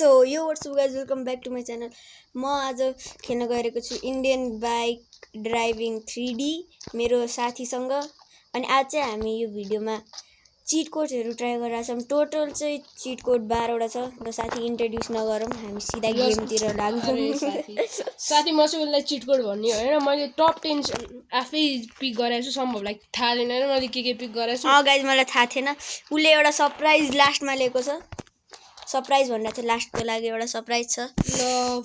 So yo what's up guys welcome back to my channel. म आज खेल्न गइरहेको छु इन्डियन बाइक ड्राइभिङ 3D मेरो साथीसँग। अनि आज चाहिँ हामी यो भिडियोमा चिट कोडहरू ट्राई गरिरहेको छौँ। टोटल चाहिँ चिट कोड 12वटा छ। र साथी इन्ट्रोड्युस नगरौँ, हामी सिधा गेमतिर लागौँ। साथी म चाहिँ उसलाई चिट कोड भन्ने होइन, मैले टप 10 आफै पिक गरेको छु। सम्भव लाइक थाहा छैन मैले के पिक गरेको छु। गाइज मलाई थाहा थिएन। उसले एउटा सरप्राइज लास्टमा लिएको छ। सरप्राइज भन्दा चाहिँ लास्टको लागि एउटा सरप्राइज छ।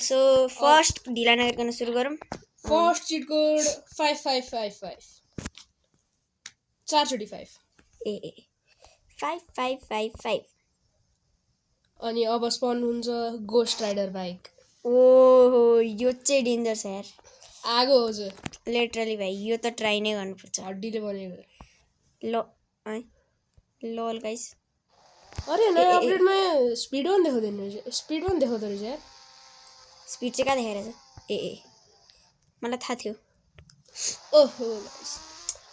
सो फर्स्ट ढिला नगरिकन सुरु गरौँ। फर्स्ट चिट कोड 5555 4 5 ए 5555 अनि अब स्पन हुन्छ गोस्ट राइडर बाइक। ओहो यो चाहिँ डेन्जर छ यार। आगो हो जो लिटरली भाइ यो त ट्राई नै गर्नुपर्छ। हड्डीले बनेको ल लल गाइस। अरे नयाँ अपडेटमा स्पिड वन देखाउँदैन रहेछ। स्पिड वन देखाउँदो रहेछ यार। स्पिड चाहिँ कहाँ देखाइरहेछ? ए मलाई थाहा थियो। ओहो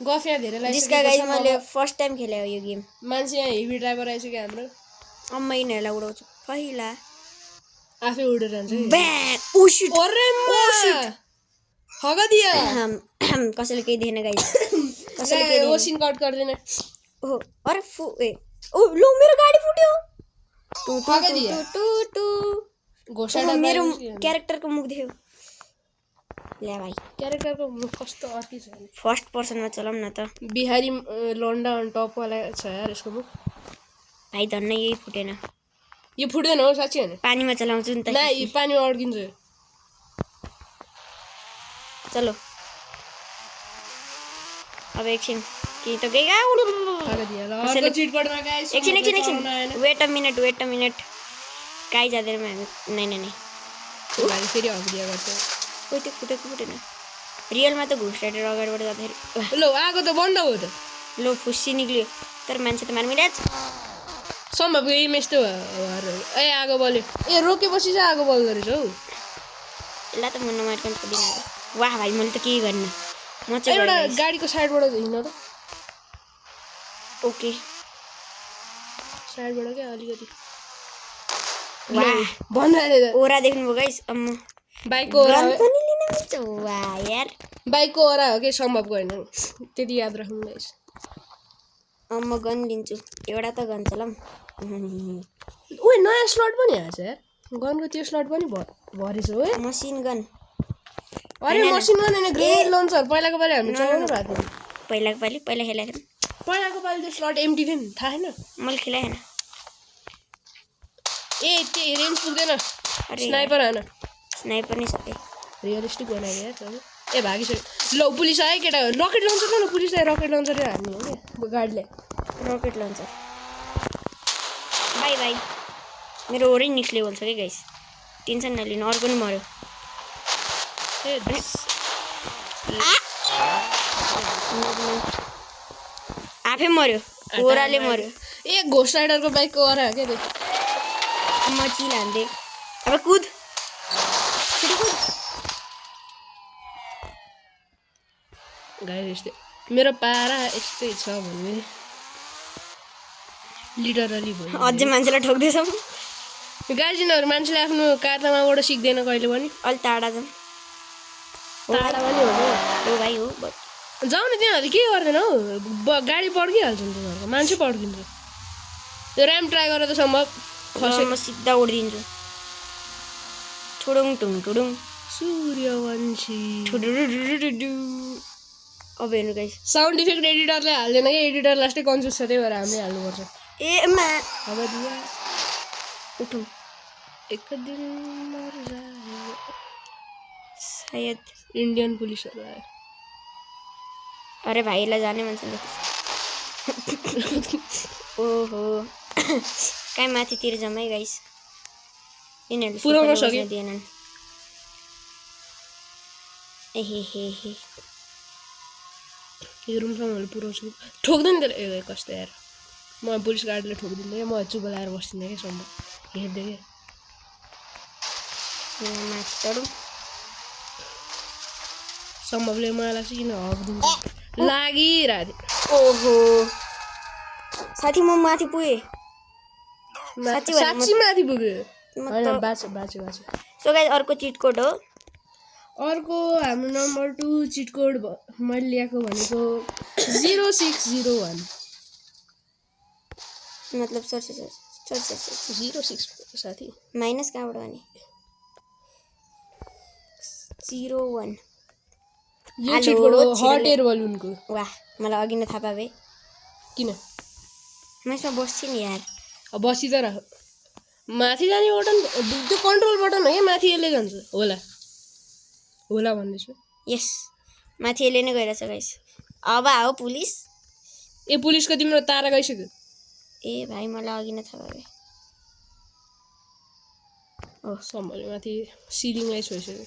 गफ यहाँ धेरै जिसका गाइस मैले फर्स्ट टाइम खेले हो यो गेम। मान्छे यहाँ हेभी ड्राइभर आइसक्यो क्या हाम्रो। अब म यिनीहरूलाई उडाउँछु पहिला। आफै उडेर जान्छ ब्याक। ओ शिट अरे हगा दिया। कसैले केही देखेन गाइस। कसैले केही ओसिन कट गर्दैन। ओहो अरे ओ लो मेरो गाडी फुट्यो। हगा दिया टु घोषणा मेरो क्यारेक्टरको मुख देख्यो। ल्या भाइ क्यारेक्टरको मुख कस्तो अर्की छ। फर्स्ट पर्सनमा चलाउँ न त। बिहारी लन्डा अन टप वाला छ यार यसको मुख। भाइ धन्न यही फुटेन। यो फुट्दैन हो साँच्चै होइन। पानीमा चलाउँछु नि त। ना यो पानीमा अड्किन्छ। चलो अब एकछिन कि त गई एकछिन वेट अ मिनट कहीँ जाँदैन नै फेरि हगिदिया गर्छ। कोही त्यो फुटेन। रियलमा त घुस राइडर अगाडिबाट जाँदाखेरि लो आगो त बन्द हो त। लो फुस्सी निक्लियो तर मान्छे त मार्मिरहेछ। सम्भव यही यस्तो ए आगो बल्यो। ए रोकेपछि चाहिँ आगो बल्दो रहेछ हौ। यसलाई त म नमार्कन पुग्दिनँ। वाह भाइ मैले त केही गरिनँ। म चाहिँ एउटा गाडीको साइडबाट हिँड्न त। ओके साइडबाट क्या अलिकति। वाह भन्दा ओरा देख्नुभयो गाइस। अम्म बाइकको ओरा पनि लिन मिल्छ। वाह यार बाइकको ओरा हो कि सम्भवको होइन। त्यति याद राख्नु गाइस। म गन लिन्छु। एउटा त गन चलाऊँ। उयो नयाँ स्लट पनि आएछ यार। गनको त्यो स्लट पनि भरेछ हो। Machine gun. अरे मसिन गन होइन ग्रेनेड लन्चर। पहिलाको पालि हामी चलाउनु भएको थियो। पहिला खेलेको थिएँ। पहिलाको पालि त्यो स्लट एम्टी थियो नि थाहा छैन। मैले खेलेको छैन। ए त्यो रेन्ज पुग्दैन। स्नाइपर होइन स्नाइपर नै सबै रियलिस्टिक बनायो यार। ए भागिसक्यो। लो पुलिस आयो केटा। रकेट लन्चर छ न पुलिसलाई रकेट लन्चर हान्ने हो क्या गाडीले। Rocket launcher by by. मेरो ओरै निक्लियो भन्छ कि गाइस। टेन्सन नलिनु अरू पनि मऱ्यो। आफै मऱ्यो। ओराले मऱ्यो। ए घोस्ट राइडरको बाइकको ओरा हो क्या त्यो। म चिल हान्दै अब कुद गाडी यस्तै मेरो पारा यस्तै छ भन्ने लिटरली भयो। अझै मान्छेलाई ठोक्दैछौँ। गाडी चिन्हहरू मान्छेले आफ्नो कारनामाबाट सिक्दैन कहिले पनि। अलि टाढा जाउँ। टाढा पनि हो ओ भाइ हो जाऊ न। तिनीहरू के गर्दैन हौ। गाडी पड्किहाल्छ नि तिनीहरूको। मान्छे पड्किन्छ। त्यो ऱ्याम ट्राई गरेर त सम्भव खसेको। म सिधा उडिदिन्छु। ठुडुङ टुङ टुडुङ सूर्यवंशी। अब हेर्नु गाइस। साउन्ड इफेक्ट एडिटरले हाल्दैन कि एडिटर लास्टै कन्जुस छ। त्यही भएर हामीले हाल्नुपर्छ। ए मा अब दिया उठौँ एक दिन मर जाए। सायद इन्डियन पुलिसहरू आयो। अरे भाइलाई जाने मान्छे ओहो कहीँ माथितिर जम्मै गाइस। यिनीहरूले पुऱ्याउन सक्यो दिएनन्। ए यो रुमसम्म पुऱ्याउँछु। ठोक्दैन त्यसले। ए कस्तो यार म पुलिस गाडीले ठोकिदिँदैन क्या। म चुप लगाएर बस्दिनँ क्या सम्भव हेर्दै क्या। माथि चढौँ। सम्भवले मलाई चाहिँ किन हगिदिन्छ लागिरहेको थियो। ओहो साथी म माथि पुगेँ। साँच्ची माथि पुग्यो। होइन बाँच्यो सो गाइस अर्को चिट कोड हो अर्को हाम्रो नम्बर 2 चिट कोड मैले ल्याएको भनेको 0601 मतलब सर 06 साथी माइनस कहाँबाट गर्ने 01 यो चिट कोड हो हट एयर बलुनको वाह मलाई अघि नै थाहा पाए किन म यसमा बस्छु नि यार अब बसी त राख माथि जाने बटन त्यो कन्ट्रोल बटन हो क्या माथि यसले जान्छ होला भन्दैछु यस माथि यसले नै गइरहेछ गाइस अब आओ पुलिस ए पुलिसको तिम्रो तारा गइसक्यो ए भाइ मलाई अघि नै थाहा पाए ओ सम्भवले माथि सिलिङलाई छोइसक्यो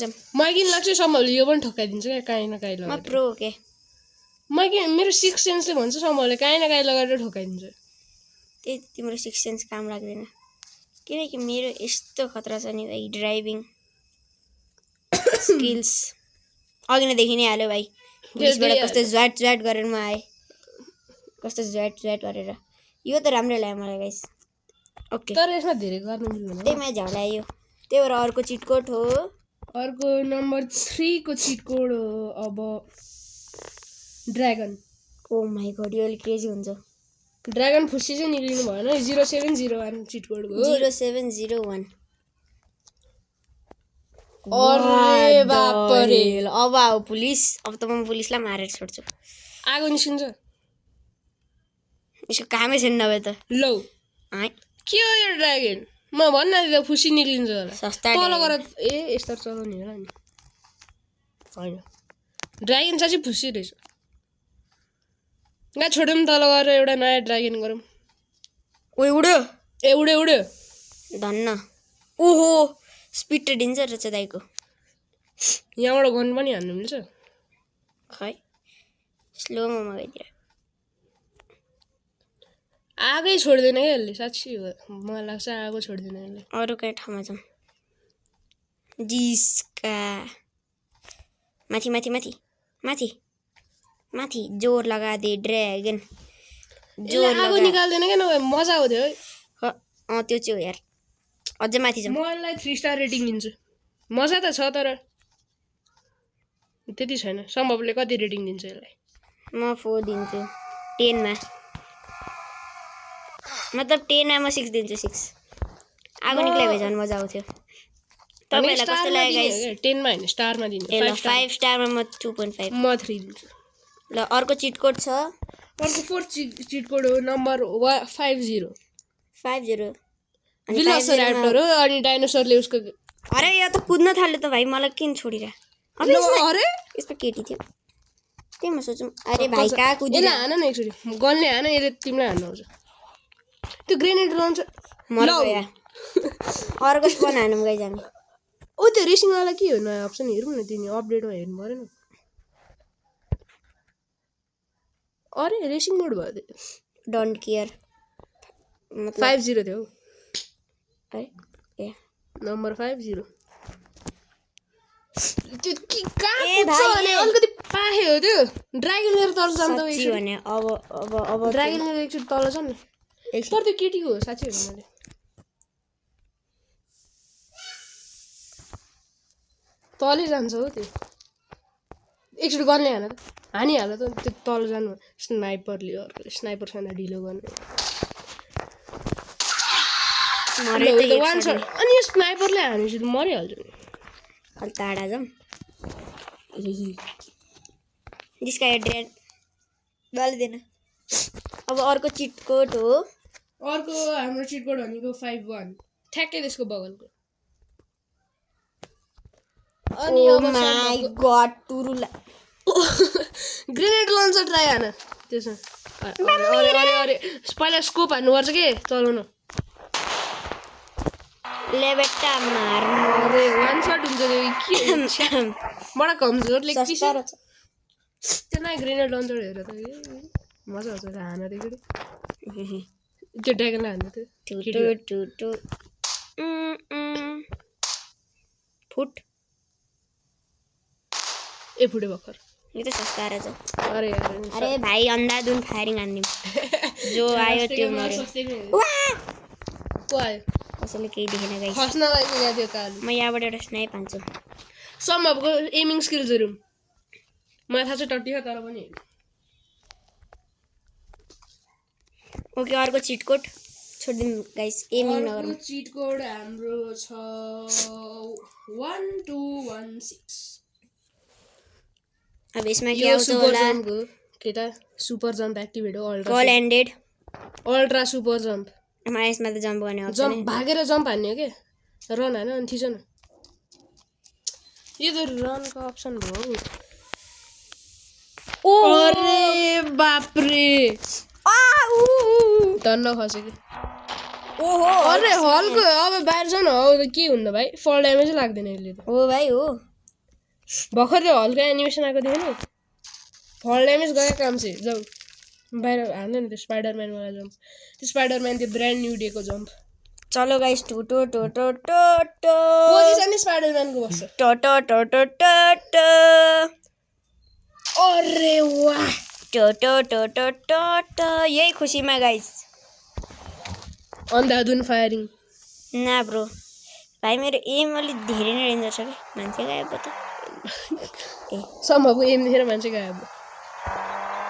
जम मलाई किन लाग्छ सम्भवले यो पनि ठोक्काइदिन्छ क्या काहीँ न काहीँ म लगाएर प्रो के मेरो 6 सेन्सले भन्छ सम्भवले काहीँ न काहीँ लगाएर ठोक्काइदिन्छ त्यही तिम्रो 6 सेन्स काम लाग्दैन किनकि मेरो यस्तो खतरा छ नि भाइ ड्राइभिङ स्किल्स अघि नै देखि नै हाल्यो भाइ पुलिसबाट कस्तो ज्वाट गरेर म आएँ कस्तो ज्वाट गरेर यो त राम्रो लाग्यो मलाई गाइस ओके तर यसमा धेरै गर्नु मिल्दैन त्यहीमा झ्याउला आयो त्यही भएर अर्को चिट कोड हो अर्को नम्बर 3 को चिट कोड हो अब ड्रागन ओ माई गॉड यो अलिक क्रेजी हुन्छ ड्रागन फुसी चाहिँ निक्लिनु भएन 0701 चिट कोड हो 0701 अरे बाप रे अब आओ पुलिस अब त म पुलिसलाई मारेर छोड्छु आगो निस्किन्छ यसको कामै छैन नभए त लौ है के हो यो ड्रागन म भन्न त फुसी निक्लिन्छ होला सस्ता तल गएर यस्तो चलाउने होला नि होइन ड्रागन चाहिँ फुसी रहेछ गा छोडौँ तल गएर एउटा नयाँ ड्रागन गरौँ ओ उड्यो उड्यो धन्न ओहो स्पिड त डेन्जर रहेछ दाइको यहाँबाट गन पनि हान्नु मिल्छ खै स्लोमा गइदिएर आगै छोड्दैन क्या यसले साँच्ची हो मलाई लाग्छ आगो छोड्दैन यसले अरू कहीँ ठाउँमा जाउँ जिस्का माथि माथि माथि माथि माथि जोर लगा दे ड्र्यागन जोर आगो निकाल्दैन क्या नभए मजा आउँथ्यो है त्यो चाहिँ हो यार अझै माथि जाउँ म यसलाई 3 स्टार रेटिङ दिन्छु मजा त छ तर त्यति छैन सम्भवले कति रेटिङ दिन्छ यसलाई म 4 दिन्छु 10 मा मतलब 10 मा म 6 दिन्छु 6 आगो निक्ले भए झन् मजा आउँथ्यो तपाईलाई कस्तो लाग्यो गाइस 10 मा हैन स्टारमा दिनु 5 स्टारमा म 2.5 म 3 दिन्छु ल अर्को चिट कोड छ अर्को 4 चिट कोड हो नम्बर 50 अनि भेलोसिराप्टर हो अनि डाइनोसरले उसको अरे यो त कुद्न थाल्यो त भाइ मलाई किन छोडिरा अरे यसमा केटी थियो त्यही म सोचौँ अरे भाइ कहाँ कुदिरा यसलाई हान न एकचोटि गनले हान यसले तिमीलाई हान्नु आउँछ त्यो ग्रेनेड लन्छ अर्को स्पन हानौँ गइज हामी ओ त्यो रेसिङवाला के हो नयाँ अप्सन हेरौँ न तिनी अपडेटमा हेर्नु परेन अरे रेसिङ मोड भयो त्यो डोन्ट केयर 50 थियो है ए नम्बर 50 त्यो के कहाँ पुग्छ भने अलिकति पाखे हो त्यो ड्रागन लिएर तल जान्छ साँच्ची भने अब ड्रागन लिएर एकचोटि तल छ नि तर त्यो केटीको हो साँच्चै हो मैले तलै जान्छ हो त्यो एकचोटि गनले हानिहाल त त्यो तल जानु स्नाइपरले अर्को स्नाइपरसँग ढिलो गर्ने अनि यो स्नाइपरले हानेपछि त मरिहाल्छ नि अलि टाढा जाउँ जिस्का ड्रेन बलिदिएन अब अर्को चिट कोड हो अर्को हाम्रो चिट कोड भनेको 51 ठ्याक्कै त्यसको बगलको अनि अब माई गॉड टुरुला ग्रेनेड लन्चर ट्राई हान त्यसमा अरे पहिला स्कोप हान्नुपर्छ के चलाउनु लेबेटा मार अरे वान शट हुन्छ त्यो के बडा कमजोरले सस्ता रहेछ त्यो नयाँ ग्रेनेड लन्चर हेर त मजा आउँछ हानेर एकचोटि त्यो ड्रागनलाई हान्नु त्यो फुट ए फुटे भर्खर यो त सस्ता रहेछ अरे अरे भाइ अन्धाधुन फायरिङ हान्दिउँ जो आयो त्यो मर्यो को आयो कसैले केही देखेन गाइस खस्नलाई चाहिँ त्यो कालु म यहाँबाट एउटा स्नाइप हान्छु सम्भवको एमिङ स्किल्सहरू मलाई थाहा छ टट्टी छ तर पनि ओके अर्को चिट कोड छोडिदिउँ गाइस एमिङ नगरौँ चिट कोड हाम्रो छ 1216 अब यसमा के यो आउँछ सुपर होला जम्पको केटा सुपर जम्प एक्टिभेट हो call ended ultra super jump यसमा त जम्प गर्ने अप्सन जम्प भागेर जम्प हान्ने हो के रन हान अनि थिच न यो त रनको अप्सन भयो ओ अरे बापरे धन्न खस्यो कि ओहो अरे हलको अब बाहिर जानु हो त के हुन्छ भाइ फल ड्यामेजै लाग्दैन यसले त हो भाइ हो भर्खर त्यो हलको एनिमेसन आएको थियो नि फल ड्यामेज गयो काम चाहिँ जाऊ बाहिर हाल्दैन नि त्यो स्पाइडरम्यानवाला जम्प त्यो स्पाइडरम्यान त्यो ब्रान्ड न्यू डेको जम्प चलो गाइस टो टो टो टो टो टो पोजिसन नै स्पाइडरम्यानको बस्छ टो टो टो टो टो टो अरे वाह टो टो टो टो टो टो यही खुसीमा गाइस अन्धाधुन फायरिङ ना ब्रो भाइ मेरो एम अलिक धेरै नै डेन्जर छ कि मान्छे गायब भयो त ए सम्भवको एम देखेर मान्छे गायब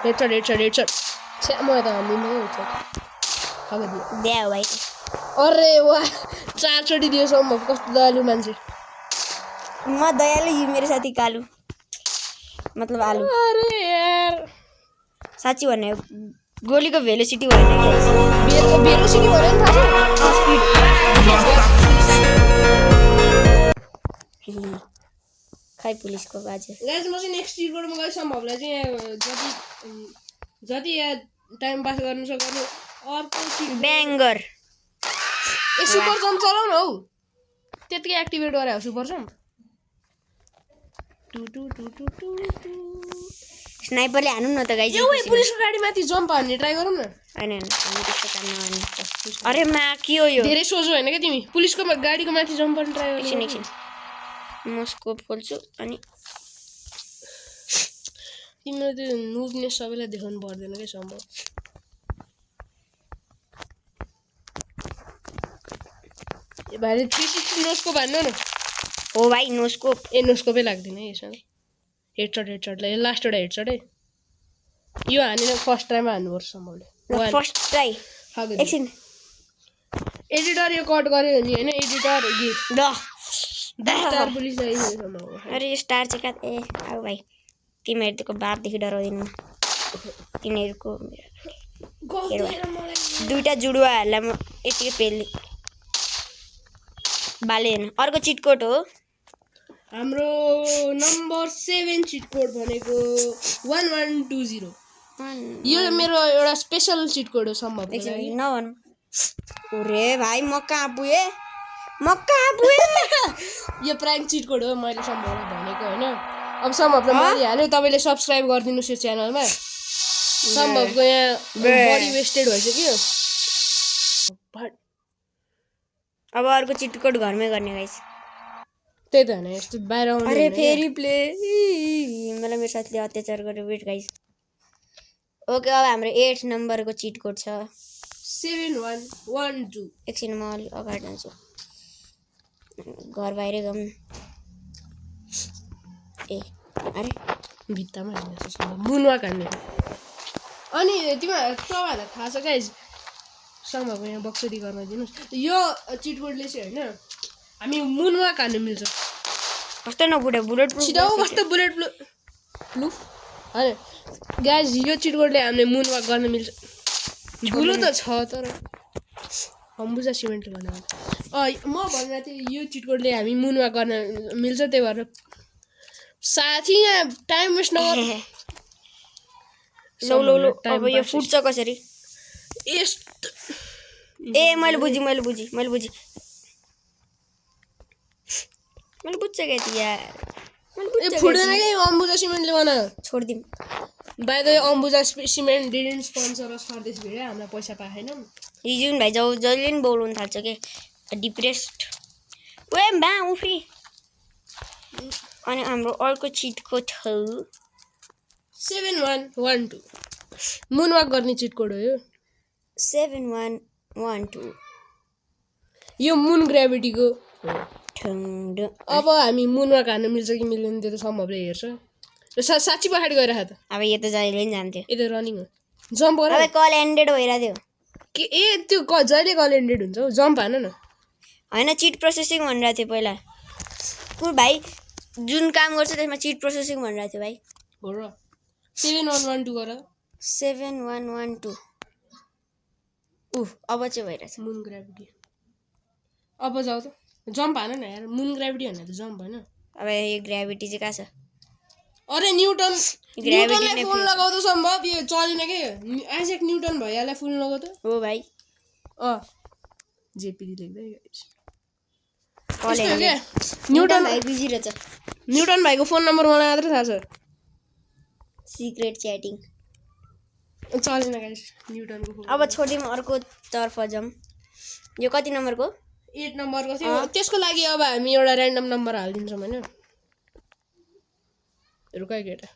हेडसट हेडसट हेडसट छ्या म त हान्दिनँ हेडसट खगदियो द्या भाइ अरे वाह चारचोटि दियो सम्भव कस्तो दयालु मान्छे म दयालु यो मेरो साथी कालु मतलब आलु अरे यार साँच्ची भन्ने हो गोलीको भेलोसिटी भएन भेलोसिटी भन्यो नि थाहा छ खै पुलिसको बाजे गाइस म चाहिँ नेक्स्ट इयरबाट म गए सम्भवलाई चाहिँ यहाँ जति यहाँ टाइम पास गर्नु छ गर्नु अर्को ब्याङ्गर ए सुपर जम्प चलाउन हौ त्यतिकै एक्टिभेट गरे हो सुपर जम्प स्नाइपरले हानौँ न त गाइस पुलिसको गाडीमाथि जम्प हान्ने ट्राई गरौँ न हैन हैन हामी त्यस्तो काम नगर्ने अरे मा के हो यो धेरै सोझो होइन क्या तिमी पुलिसको गाडीको माथि जम्प गर्ने ट्राई एकछिन गर्नु एकछिन म स्कोप खोल्छु अनि तिम्रो त्यो नुबनेस सबैलाई देखाउनु पर्दैन क्या सम्भव ए भाइ 360 नोस्कोप हान्नु न हो भाइ नो स्कोप ए नोस्कोपै लाग्दैन है यसमा हेडसट हेडसटलाई लास्ट एउटा हेडसट है यो हानेर फर्स्ट ट्राईमा हान्नुपर्छ सम्भवले फर्स्ट ट्राई एकछिन एडिटर यो कट गर्यो भने होइन एडिटर द स्टार पुलिस अरे यो स्टार चाहिँ कहाँ ए आऊ भाइ तिमीहरूको बापदेखि डराउँदैन तिनीहरूको दुईवटा जुडुवाहरूलाई म यतिकै पेल्ने बालेन अर्को चिटकोट हो हाम्रो नम्बर 7 चिट कोड भनेको 1120 यो मेरो एउटा स्पेशल चिट कोड हो सम्भव नभन ओरे भाइ म कहाँ पुगेँ यो प्राङ्क चिट कोड हो मैले सम्भवलाई भनेको होइन अब सम्भवलाई मरिहाल्यो तपाईँले सब्सक्राइब गरिदिनुहोस् यो च्यानलमा सम्भवको यहाँ बडी वेस्टेड भइसक्यो अब अर्को चिटकोट घरमै गर्ने गाइस त्यही त होइन यस्तो बाहिर आउनु अरे फेरि प्ले मलाई मेरो साथीले अत्याचार गर्यो वेट गाइस ओके अब हाम्रो 8 नम्बरको चिट कोड छ 7112 एकछिन म अलिक अगाडि जान्छु घर बाहिरै गम ए अरे भित्तामा हान्ने मुनवाक हान्ने अनि तपाईँहरूलाई थाहा छ गाइस सम्भव यहाँ बक्सरी गर्न दिनुहोस् यो चिट कोडले चाहिँ होइन हामी मुनवाक हान्नु मिल्छ कस्तो नबुढे बुलेट प्रुफ छिटो कस्तो बुलेट प्रुफ होइन गाइस यो चिट कोडले हामीले मुनवाक गर्न मिल्छ धुलो त छ तर अम्बुजा सिमेन्टले भन्नु म भन्दा थिएँ यो चिट कोडले हामी मुनवाक गर्न मिल्छ त्यही भएर साथी यहाँ टाइम वेस्ट नगर लो अब यो फुट्छ कसरी यस्तो ए मैले बुझेँ क्या यार ए फुट्दैन क्या अम्बुजा सिमेन्टले बनायो छोडिदिउँ by the Ambuja cement didn't sponsor us for this video हामीलाई पैसा पाएनौँ रिजुन भाइ जहिले पनि बोलाउनु थाल्छ के डिप्रेस्ड ओ बा उफ्री अनि हाम्रो अर्को चिटको छ 7112 मुनवाक गर्ने चिट कोड हो यो 7112 यो मुन ग्राभिटीको ठुङ्डो अब हामी मुनमा खान मिल्छ कि मिल्दैन त्यो त सम्भवले हेर्छ र साँच्ची पछाडि गइरहेको त अब यो त जहिले पनि जान्थ्यो यो त रनिङ हो जम्प गर अब कल एन्डेड भइरहेको थियो के त्यो जहिले कल एन्डेड हुन्छ हौ जम्प हान न होइन चिट प्रोसेसिङ भनिरहेको थियो पहिला भाइ जुन काम गर्छ त्यसमा चिट प्रोसेसिङ भनिरहेको थियो भाइ हो र 7112 गर 7112 अब चाहिँ भइरहेछ मुन ग्राभिटी अब जाऊ त जम्प हान न यार मुन ग्राभिटी भन्ने त जम्प होइन अब यो ग्राभिटी चाहिँ कहाँ छ अरे न्युटनलाई फोन लगाउ त सम्भव यो चलेन के आइज्याक न्युटन भइहाल्यो फोन लगाउ त हो भाइ जेपी लेख्दै कल एन्डेड न्युटन भाइ बिजी रहेछ न्युटन भाइको फोन नम्बर मलाई मात्रै थाहा छ सिक्रेट च्याटिङ चलेन गाइस न्युटनको फोन अब छोड्यौँ अर्को तर्फ जाउँ यो कति नम्बरको 8 नम्बरको थियो त्यसको लागि अब हामी एउटा ऱ्यान्डम नम्बर हालिदिन्छौँ होइन रुका केटा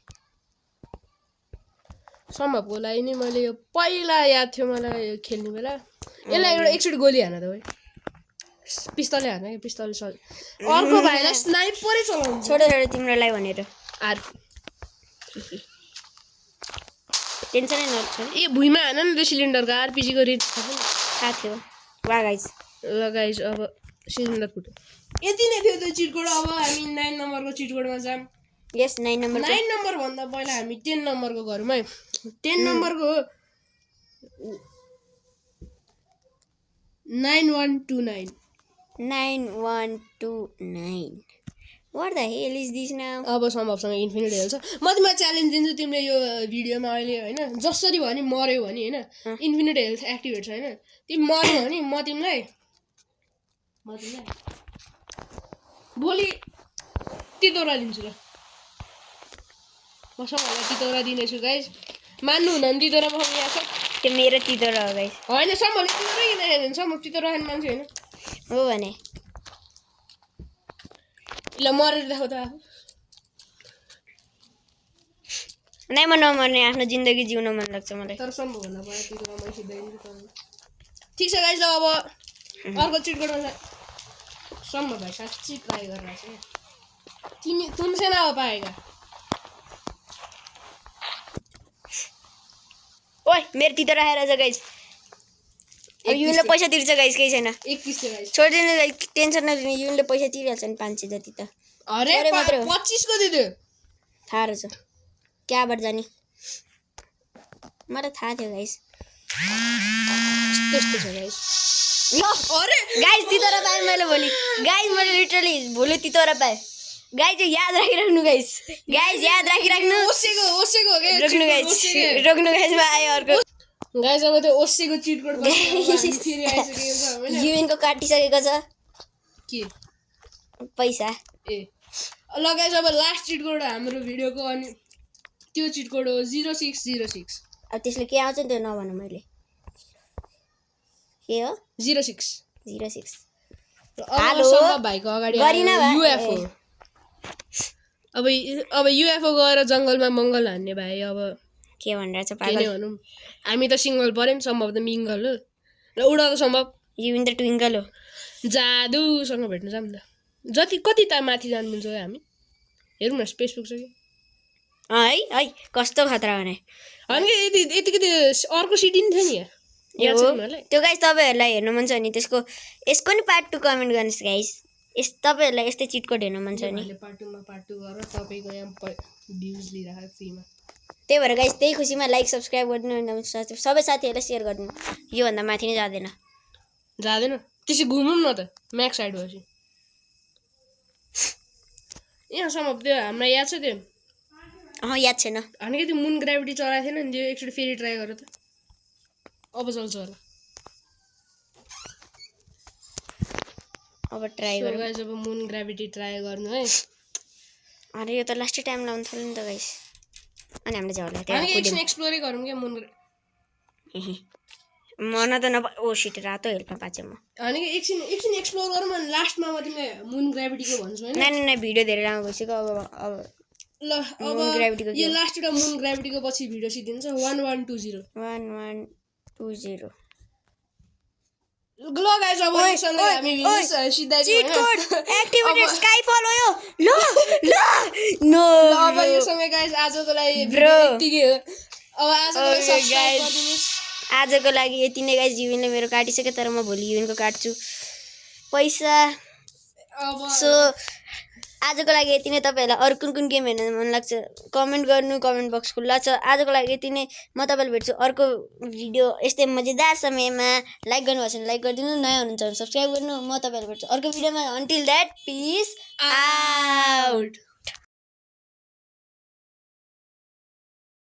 सम्भवको लागि नि मैले यो पहिला याद थियो मलाई यो खेल्ने बेला यसलाई एउटा एकचोटि गोली हान त भाइ पिस्तलले हान कि पिस्तलले अर्को भाइलाई स्नाइपरै चलाउँछ छोडो तिम्रोलाई भनेर टेन्सनै नछोड ए भुइँमा हान न त्यो सिलिन्डरको आरपिजीको रिच थाहा थियो वा गाइस लगाइस अब सिलिन्डर फुट्यो यति नै थियो त्यो चिट कोड अब हामी 9 नम्बरको चिट कोडमा जाम यस 9 नम्बर 9 नम्बर भन्दा पहिला हामी 10 नम्बरको गरौँ है 10 नम्बरको 9129 9129 What the hell is this now? अब सम्भवसँग इन्फिनिट हेल्छ म तिमीलाई च्यालेन्ज दिन्छु तिमीले यो भिडियोमा अहिले होइन जसरी भने मर्यो भने होइन इन्फिनिट हेल्थ एक्टिभेट छ होइन तिमी मर्यो भने म तिमीलाई भोलि तितौरा दिन्छु ल म सबैलाई तितौरा दिनेछु गाइस मान्नु हुँदा पनि तितौरा पकाउनु यहाँ छ त्यो मेरो तितौरा हो गाइस होइन सम्मले तितौरै किन सम्म तितौरा खाने मान्छे होइन हो भने ल मरेर देखाउ त आफू नै म नमर्ने आफ्नो जिन्दगी जिउन मन लाग्छ मलाई तर सम्भव भन्दा भयो तितौरा मैले सिधै ठिक छ गाइस ल अब अर्को चिट गर्नु सम्भव भाइ साँच्ची ट्राई गरिरहेको छ तिमी तुमसे ना हो पाएगा ओइ मेरो तितौरा आएर छ गाइस अब युनले पैसा तिर्छ गाइस केही छैन 21 छ गाइस छोडिदिनु गाइस टेन्सन नलिनु युनले पैसा तिरिहाल्छ नि 500 जति त अरे 25 को दिदियो थाहा रहेछ क्याबाट जाने मलाई थाहा थियो गाइस त्यस्तो छ गाइस ल अरे गाइस तितौरा पाएँ मैले भोलि गाइस मैले लिटरली भोलि तितौरा पाएँ गाइस याद राखिराख्नु गाइस याद राखिराख्नु ओसेको गाइस रोक्नु गाइस आयो अर्को गाइस अब त्यो ओसेको चिट कोड फेरि आइसकेको छ हैन युएनको काटिसकेको छ के पैसा ए ल गाइस अब लास्ट चिट कोड हाम्रो भिडियोको अनि त्यो चिट कोड हो 0606 अब त्यसले के आउँछ नि त्यो नभन्नु मैले के हो 06 हेलो भाइको अगाडि गरिना भाइ युएफओ अब युएफओ गएर जङ्गलमा मङ्गल हान्ने भाइ अब के भनिरहेछ के पागल नै भनौँ हामी त सिङ्गल पर्यौँ सम्भव त मिङ्गल हो र उडाको सम्भव युइन त ट्विङ्कल हो जादुसँग भेट्नु जाऊँ न जति कति त माथि जानु मिल्छ हामी हेरौँ न स्पेस पुग्छ कि है कस्तो खतरा भने होइन कि यतिकै त्यो अर्को सिटी नि थियो नि याद छ तिमीहरूलाई त्यो गाइस तपाईँहरूलाई हेर्नु मन छ भने यसको नि पार्ट 2 कमेन्ट गर्नुहोस् गाइस तपाईँहरूलाई यस्तै चिट कोड हेर्नु मन छ भने पार्ट 2 मा पार्ट 2 गरेर तपाईँको यहाँ भ्युज लिइराखेको फ्रीमा त्यही भएर गाइस त्यही खुसीमा लाइक सब्सक्राइब गरिदिनु सबै साथीहरूलाई सेयर गरिदिनु योभन्दा माथि नै जाँदैन त्यसै घुमौँ न त म्याक्स साइड भएपछि यहाँसम्म त्यो हामीलाई याद छ त्यो याद छैन होइन कि त्यो मुन ग्राभिटी चलाएको थिएन नि त्यो एकचोटि फेरि ट्राई गर त अब चल्छ होला अब ट्राई गरौँ गाइस अब मुन ग्राभिटी ट्राई गर्नु है अरे यो त लास्टै टाइम लाउनु थाल्यो नि त गाइस अनि हामीले झर्ला हामी एकछिन एक्सप्लोरै गरौँ के मुन मन त ओ सिट रातो हेल्पमा पाचे म होइन कि एकछिन एक्सप्लोर गरौँ अनि लास्टमा म तिमीलाई मुन ग्राभिटीको भन्छु होइन नानी भिडियो धेरै लामो भइसक्यो अब ल अब यो लास्ट एउटा मुन ग्राभिटीको पछि भिडियो सिद्धिन्छ 1120 1120 ल गाइस अब यससँग हामी सिधै चिट कोड एक्टिभेटेड स्काइफल हो यो ल ल नो अब यससँग गाइस आजको लागि Bro. यतिकै हो अब आजको लागि Okay, सब्स्क्राइब guys. गरिदिनुस् आजको लागि यति नै गाइस युविनले मेरो काटिसक्यो तर म भोलि युविनको काट्छु पैसा अब सो आजको लागि यति नै तपाईँहरूलाई अरू कुन कुन गेम हेर्न मन लाग्छ कमेन्ट गर्नु कमेन्ट बक्स खुल्ला छ आजको लागि यति नै म तपाईँलाई भेट्छु अर्को भिडियो यस्तै मजेदार समयमा लाइक गर्नुभएको छ भने लाइक गरिदिनु नयाँ हुनुहुन्छ भने सब्सक्राइब गर्नु म तपाईँहरूलाई भेट्छु अर्को भिडियोमा अन्टिल द्याट पिस आउट